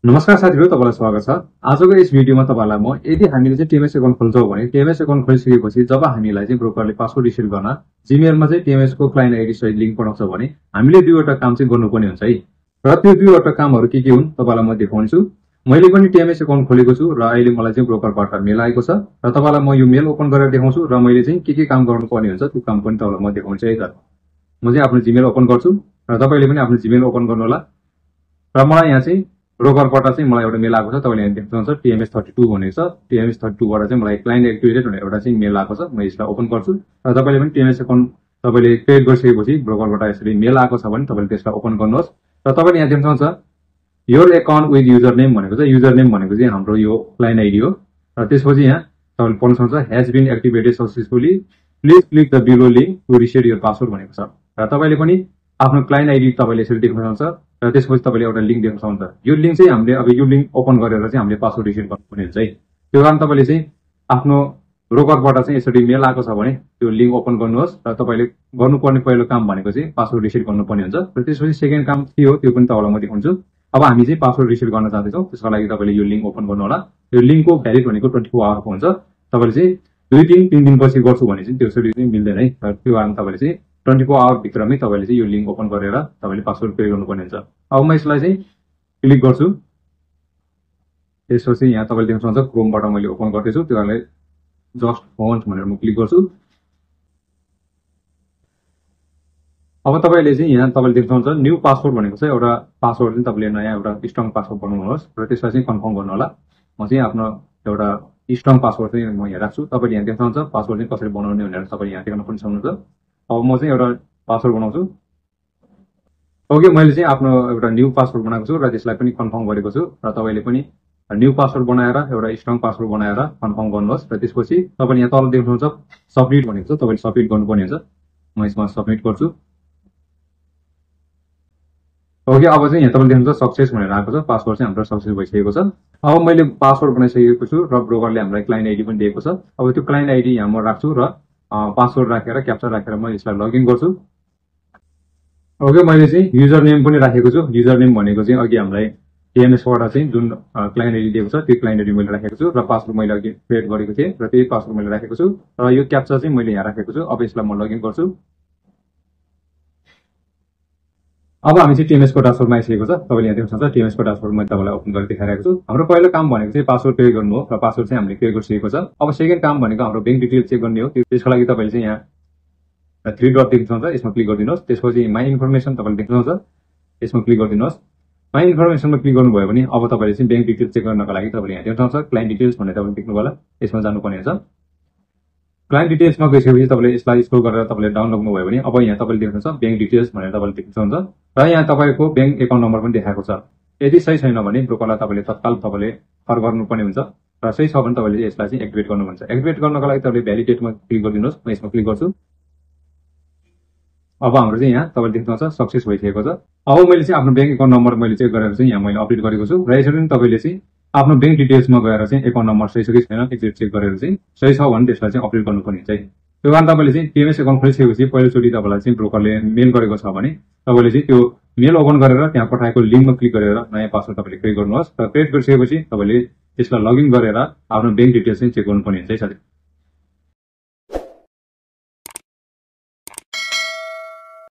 नमस्कार साथीहरु, तपाईलाई स्वागत छ। आजको यस भिडियोमा तपाईलाई म यदि हामीले चाहिँ टीएमएस अकाउन्ट खोल्छौं भने टीएमएस अकाउन्ट खोलिसकेपछि जब हामीलाई चाहिँ ब्रोकरले पासवर्ड रिसेट गर्न जीमेलमा चाहिँ टीएमएस को क्लाइन्ट आईडी सहित लिंक पठाउँछ भने हामीले दुईवटा काम चाहिँ गर्नुपर्ने हुन्छ है। र त्यो दुईवटा कामहरु के हुन् तपाईलाई म देखाउँछु। मैले पनि टीएमएस अकाउन्ट खोलेको छु र अहिले मलाई चाहिँ ब्रोकरबाट मेल आएको छ र तपाईलाई म यो मेल ओपन गरेर देखाउँछु र मैले चाहिँ के काम गर्नुपर्ने हुन्छ त्यो काम पनि तपाईलाई म देखाउँछु है त। म चाहिँ आफ्नो जीमेल ओपन गर्छु र तपाईले पनि आफ्नो जीमेल ओपन गर्नु होला। र मलाई यहाँ चाहिँ ब्रोकरबाट चाहिँ मलाई एउटा मेल आएको छ। तपाईले यहाँ देख्नुहुन्छ TMS32 भनेको छ। TMS32 बाट चाहिँ मलाई क्लाइन्ट एक्टिभेटेड भनेर एउटा चाहिँ मेल आएको छ। म यसलाई ओपन गर्छु र तपाईले पनि TMS अकाउन्ट तपाईले क्रिएट गरिसकेपछि ब्रोकरबाट यसरी मेल आएको छ भने तपाईले त्यसलाई ओपन गर्नुहोस् र तपाईले यहाँ देख्नुहुन्छ your account with user name भनेको छ। युजर नेम भनेको चाहिँ हाम्रो यो क्लाइन्ट आईडी हो र त्यसपछि यहाँ तपाईले पढ्न सक्नुहुन्छ has been activated successfully please click the below link to reset your password भनेको छ। र तपाईले पनि आफ्नो क्लाइन्ट आईडी तपाईले यसरी देख्न सक्नुहुन्छ र त्यसपछि तपाईले एउटा लिंक देख्न सक्नुहुन्छ। यो लिंक चाहिँ हामीले अब यो लिंक ओपन गरेर चाहिँ हामीले पासवर्ड रिसेट गर्नुपर्ने हुन्छ है। त्यो कारण तपाईले चाहिँ आफ्नो ब्रोकरबाट चाहिँ यसरी मेल आएको छ भने त्यो लिंक ओपन गर्नुहोस् र तपाईले गर्नुपर्ने पहिलो काम भनेको चाहिँ पासवर्ड रिसेट गर्नुपर्ने हुन्छ। र त्यसपछि सेकेन्ड काम के हो त्यो पनि तपाईलाई म देखाउँछु। अब हामी चाहिँ पासवर्ड रिसेट गर्न चाहन्छौं, त्यसको लागि तपाईले यो लिंक ओपन गर्नु होला। यो लिंकको भ्यालिड भनेको 24 आवरको हुन्छ। तपाईले चाहिँ 2-3 दिनपछि गर्छु भने चाहिँ त्यसरी चाहिँ मिल्दैन है। र त्यो कारण तपाईले चाहिँ 24 आवर भित्रमै तपाईले चाहिँ यो लिंक ओपन गरेर तपाईले पासवर्ड क्रिएट गर्नुपर्ने हुन्छ। अब म यसलाई चाहिँ क्लिक गर्छु। त्यसपछि यहाँ तपाईले देख्न सक्नुहुन्छ क्रोमबाट मैले ओपन गर्दै छु। त्यो कारणले जस्ट फन्ट भनेर म क्लिक गर्छु। अब तपाईले चाहिँ यहाँ तपाईले देख्न सक्नुहुन्छ न्यू पासवर्ड भनेको छ। एउटा पासवर्ड चाहिँ तपाईले नयाँ एउटा स्ट्रङ पासवर्ड बनाउनुहोस् र त्यसलाई चाहिँ कन्फर्म गर्नु होला। म चाहिँ आफ्नो एउटा स्ट्रङ पासवर्ड चाहिँ म यहाँ राख्छु। तपाईले यहाँ देख्न सक्नुहुन्छ पासवर्ड चाहिँ कसरी बनाउने भनेर तपाईले यहाँ देख्न पनि सक्नुहुन्छ। अब म चाहिँ एउटा पासवर्ड बनाउँछु। ओके, मैले चाहिँ आफ्नो एउटा न्यू पासवर्ड बनाएको छु र त्यसलाई पनि कन्फर्म गरेको छु। र तपाईले पनि न्यू पासवर्ड बनाएर एउटा स्ट्रङ पासवर्ड बनाएर कन्फर्म गर्नुहोस्। र त्यसपछि तपाईले यहाँ तल देख्नुहुन्छ सबमिट भनेको छ। तपाईले सबमिट गर्नुपर्ने हुन्छ। म यसमा सबमिट गर्छु। ओके, अब चाहिँ यहाँ तपाईले देख्नुहुन्छ सक्सेस भनेर आएको छ। पासवर्ड चाहिँ हाम्रो सक्सेस भइसकेको छ। अब मैले पासवर्ड बनाइसकेको छु र ब्रोकरले हामीलाई क्लाइन्ट आईडी पनि दिएको छ। अब त्यो क्लाइन्ट आईडी यहाँ म राख्छु र पासवर्ड राखेर क्याप्चा राखेर म यसलाई लगइन गर्छु। ओके, मैले चाहिँ युजर नेम पनि राखेको छु। युजर नेम भनेको चाहिँ अघि हामीलाई टीएमएस बाट चाहिँ जुन क्लाइन्ट आईडी दिएको छ त्यो क्लाइन्ट आईडी मैले राखेको छु र पासवर्ड मैले अघि क्रिएट गरेको थिएँ र त्यही पासवर्ड मैले राखेको छु र यो क्याप्चा चाहिँ मैले यहाँ राखेको छु। अब यसलाई म लगइन गर्छु। अब हामी चाहिँ टीएमएस को डैशबोर्डमा आइसकेको छ। तपाईले यहाँ देख्न सक्नुहुन्छ टीएमएस को डैशबोर्ड मैले तपाईलाई ओपन गरेर देखाइरहेको छु। हाम्रो पहिलो काम भनेको चाहिँ पासवर्ड क्रिएट गर्नु हो र पासवर्ड चाहिँ हामीले क्रिएट गरिसकेको छ। अब सेकेन्ड काम भनेको हाम्रो बैंक डिटेल चेक गर्ने हो। त्यसको लागि तपाईले चाहिँ यहाँ 3 डट देख्नुहुन्छ, यसमा क्लिक गरिदिनुहोस्। त्यसपछि माई इन्फर्मेसन तपाईले देख्नुहुन्छ, यसमा क्लिक गरिदिनुहोस्। माई इन्फर्मेसनमा क्लिक गर्नुभयो भने अब तपाईले चाहिँ बैंक डिटेल चेक गर्नको लागि तपाईले यहाँ देख्नुहुन्छ क्लाइन्ट डिटेल्स भनेर तपाईले देख्नु होला। यसमा जानुपर्ने हुन्छ। क्लाइन्ट डिटेल्समा गइसकेपछि तपाईले यसलाई स्क्रोल गरेर तपाईले डाउन गर्नुभयो भने अब यहाँ तपाईले देख्नुहुन्छ बैंक डिटेल्स भनेर तपाईले देख्नुहुन्छ र यहाँ तपाईको बैंक एकाउन्ट नम्बर पनि देखाएको छ। यदि सही छैन भने ब्रोकरलाई तपाईले तत्काल तपाईले फर गर्नुपर्ने हुन्छ र सही छ भने तपाईले यसलाई चाहिँ एक्टिभेट गर्नुहुन्छ। एक्टिभेट गर्नको लागि तपाईले भ्यालिडेटमा क्लिक गरिदिनुहोस्। म यसमा क्लिक गर्छु। अब हाम्रो चाहिँ यहाँ तपाईले देख्नुहुन्छ सक्सेस भइसकेको छ। अब मैले चाहिँ आफ्नो बैंक एकाउन्ट नम्बर मैले चेक गरेर चाहिँ यहाँ मैले अपडेट गरेको छु र यसरी नै तपाईले चाहिँ आफ्नो बैंक डिटेल्समा गएर चाहिँ एकाउन्ट नम्बर सही छ कि छैन एकचोटि चेक गरेर चाहिँ सही छ भने त्यसलाई चाहिँ अपडेट गर्नुपर्ने हुन्छ है। त्यो कारण तपाईले चाहिँ टीएमएस एकाउन्ट खोलिसकेपछि पहिलोचोटि तपाईलाई चाहिँ ब्रोकरले मेल गरेको छ भने तपाईले चाहिँ त्यो मेल ओपन गरेर त्यहाँ पठाएको लिंकमा क्लिक गरेर नयाँ पासवर्ड तपाईले क्रिएट गर्नुहोस् र क्रिएट गरिसकेपछि तपाईले त्यसलाई लगइन गरेर आफ्नो बैंक डिटेल्स चाहिँ चेक गर्नुपर्ने हुन्छ है साथी।